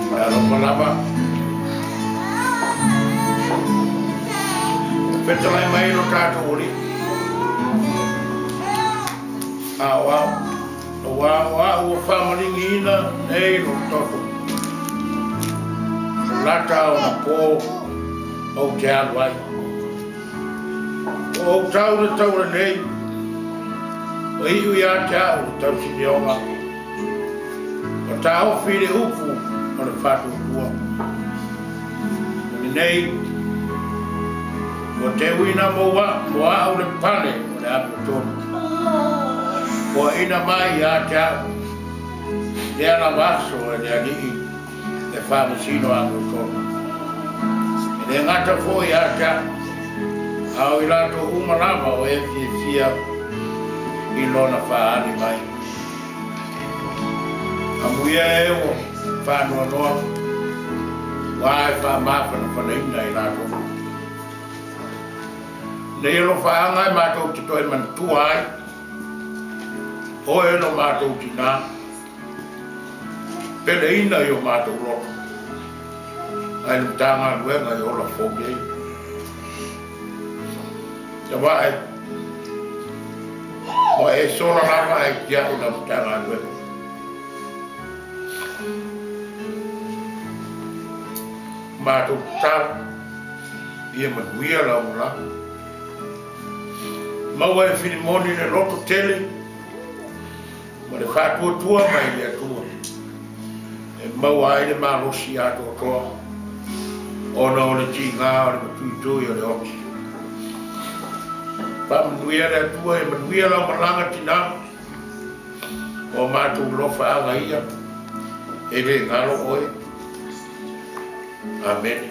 Talofa lava. Fetalai mai lo tatou Alii. A o au, aua o a'u ua faamaligiina nei lou toto. O lata ona pō ou te alu ai. Ua ou tau le tau lenei, ua iu ia te a'u le tausinioga. Ua taofi le upu o le faatuatua. O lenei, ua teuina mo a'u le pale o le amiotonu. Foaina mai ia te a'u lea lava aso e le Alii e faamasino amiotonu. E le gata foi ia te a'u, a o i latou uma lava o e fiafia i lona faaali mai. Amuia e ua faanoanoa, ua e faamafanafanaina i latou. Nei alofaaga e matou te toe manatua ai, oe lo matou tinā, peleina i o matou loto, ai le Matagaluega i ola fou nei. Tavae, ua e sola lava ai tiai lau Matagaluega. Matou tatalo, ia manuia lau malaga. Maua e Filimoni le loto tele ma le faatuatua mai le Atua e maua ai le malosi atoatoa ona o le tiga o le matuitui o le oti. Faamanuia le Atua e manuia lau malaga tinā. O matou alofaaga ia e le galo oe. Amene.